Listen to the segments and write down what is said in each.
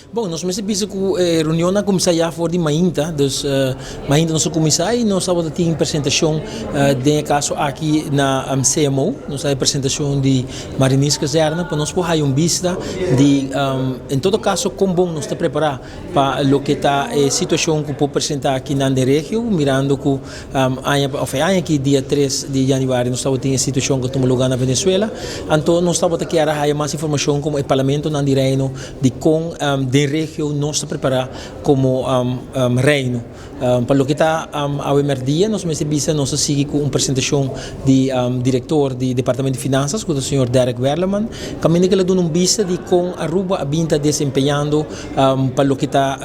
Bon, nos mester bisa ku e reunion a kuminsá ya for di mainta, dus mainta nos a kuminsá i nos tabata tin presentashon den e kaso aki na CMO, nos a haña presentashon di Marinierskazerne pa nos por haña un bista di en todo kaso kon bon nos ta prepará pa loke ta e situashon ku por presentá akinan den regio, mirando ku aña òf e aña aki dia 3 di yanüari nos tabatin e situashon ku a tuma lugá na Venezuela, anto nos tabata kier a haña mas informashon komo e parlamentonan di Reino di kon den regio nos ta prepará komo Reino. Pa loke ta awe mèrdia nos mester bisa nos a sigui ku un presentashon di direktor di Departamento di Finansas ku ta señor Derek Werleman kaminda ku el a duna un bista di kon Aruba a bin ta desempeñando pa loke ta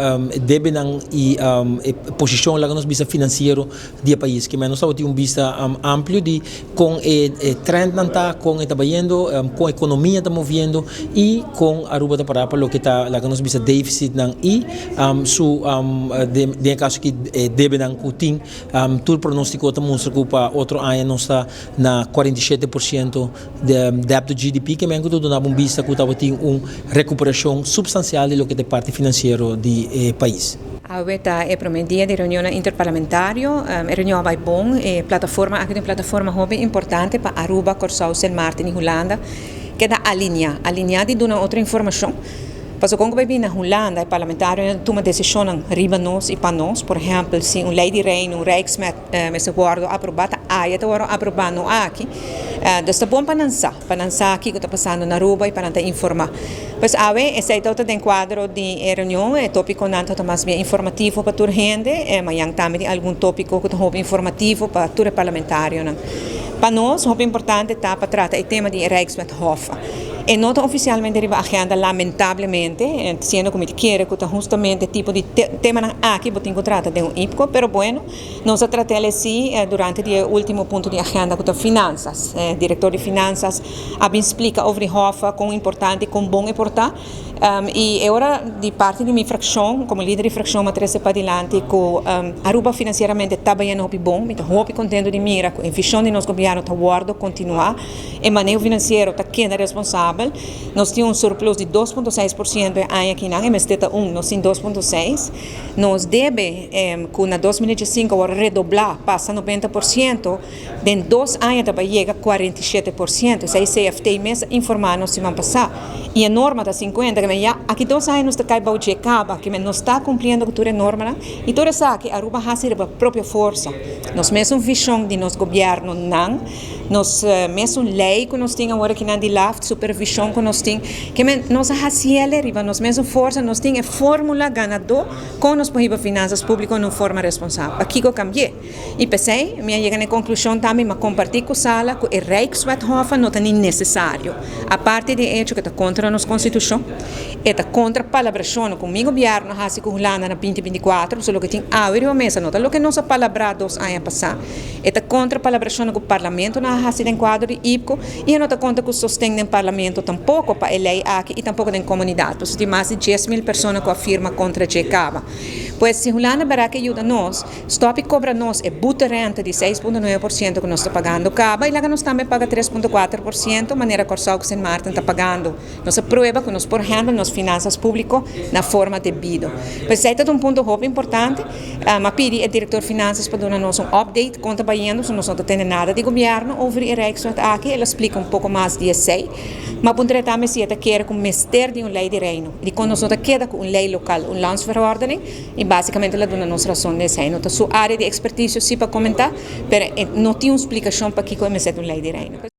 debenan i e posishon laga nos bisa finansiero di e pais. Kimen nos tabatin un bista amplio di kon e trendnan ta, kon e ta bayendo, kon ekonomia ta moviendo i kon Aruba ta pará pa loke ta laga nos bisa defisitnan i su den e kaso aki e debenan ku tin. Tur pronostiko ta mustra ku pa otro aña nos ta na 47% debt to GDP, kimen ku ta duna bo un bista ku tabatin un rekuperashon supstansial di loke ta e parti finansiero di e pais. Awe ta e prome dia di reunionnan interparlamentario. E reunion a bai bon. E plataforma aki ta un plataforma hopi importante pa Aruba, Kòrsou, Sint Maarten i Hulanda keda alineá. Alineá di duna otro informashon. Pasobra kon ku bai bini na Hulanda e parlamentarionan ta tuma desishonnan riba nos i pa nos. Por ehèmpel, si un lei di Reino, un Rijkswet, mester wòrdu aprobá, ta aya ta wòrdu aprobá, no aki. Dus ta bon pa nan sa. Pa nan sa kiko ta pasando na Aruba y pa nan ta informa. Pues awe esey tabata den cuadro di e reunion, e topiconan tabata mas bien informativo pa tur hende, mañan tambe tin algun topico cu ta hopi informativo pa tur e parlamentarionan. Pa nos hopi importante ta pa trata e tema di e Rijkswet Hoffa. E no ta oficialmente riba agenda lamentablemente, siendo cu mi ta kere cu ta hustamente e tipo di temanan aki bo tin cu trata den un IPCO, pero bueno. Nos a trat'el esí durante di e último punto di agenda ku ta finansas. E direktor di finansas a bin splika over di hòf kon importante i kon bon e por ta. I e ora di parti di mi frakshon, komo lider di frakshon, mi a trese padilanti ku Aruba finansieramente ta bayendo hopi bon. Mi ta hopi kontento di mira ku e vishon di nos gobièrnu ta wòrdu kontinuá. E maneho finansiero ta keda responsabel. Nos tin un surplus di 2.6% e aña akinan, e mester ta un, nos tin 2.6. Nos debe ku na 2015 awor redoblá pasa 90%, den 2 aña ta bai yega 47%. Esei CFT mes a informá nos siman pasá. I e norma ta 50, kimen ya aki 2 aña nos ta kai bou dje kaba, kimen nos ta kumpliendo ku tur e normanan i tur esaki Aruba hasi riba propio forsa. Nos mesun vishon di nos gobièrnunan, nos mesun lei ku nos tin awor akinan di LAFT, supervishon ku nos tin, kimen nos a hasiel riba nos mesun forsa, nos tin e fórmula ganadó kon nos por hiba finansas públiko na un forma responsabel. Pakiko kambi'é? I p'esei mi a yega na e konklushon tambe, mi a kompartí ku sala ku e Rijkswet Hoffa no ta ni nesesario. Aparte di e echo ku e ta kontra nos konstitushon, e ta kontra palabrashonnan ku mi gobièrnu a hasi ku Hulanda na 2024, pasobra loke tin awe riba mesa no ta loke nos a palabrá 2 aña pasá. E ta kontra palabrashonnan ku parlamentonan a hasi den kuadro di IPKO i e no ta konta ku sosten den parlamento tampoko pa e lei aki i tampoko den komunidat, pasobra tin mas di 10,000 persona ku a firma kontra dje kaba. Pues si Hulanda bèrdat ke yuda nos, stòp i kobra nos e bute renta di 6.9% ku nos ta pagando kaba i laga nos tambe paga 3.4% manera Kòrsou ku Sint Maarten ta pagando. Nos a prueba ku nos por handle nos finansas públiko na forma debido. Pues esei ta un punto hopi importante. Mi a pidi e direktor finansas pa duna nos un update kon ta bayendo, so nos no ta tende nada di gobièrnu over e Rijkswet aki. El a splika un poko mas di esei. Mi a puntra e tambe si e ta kere ku mester di un lei di Reino. Dikon nos no ta keda ku un lei lokal, un landsverordening? I basikamente el a duna nos rason di esei. No ta su área di ekspertisio si pa komentá, pero e no tin un splikashon pakiko e mester di un lei di Reino.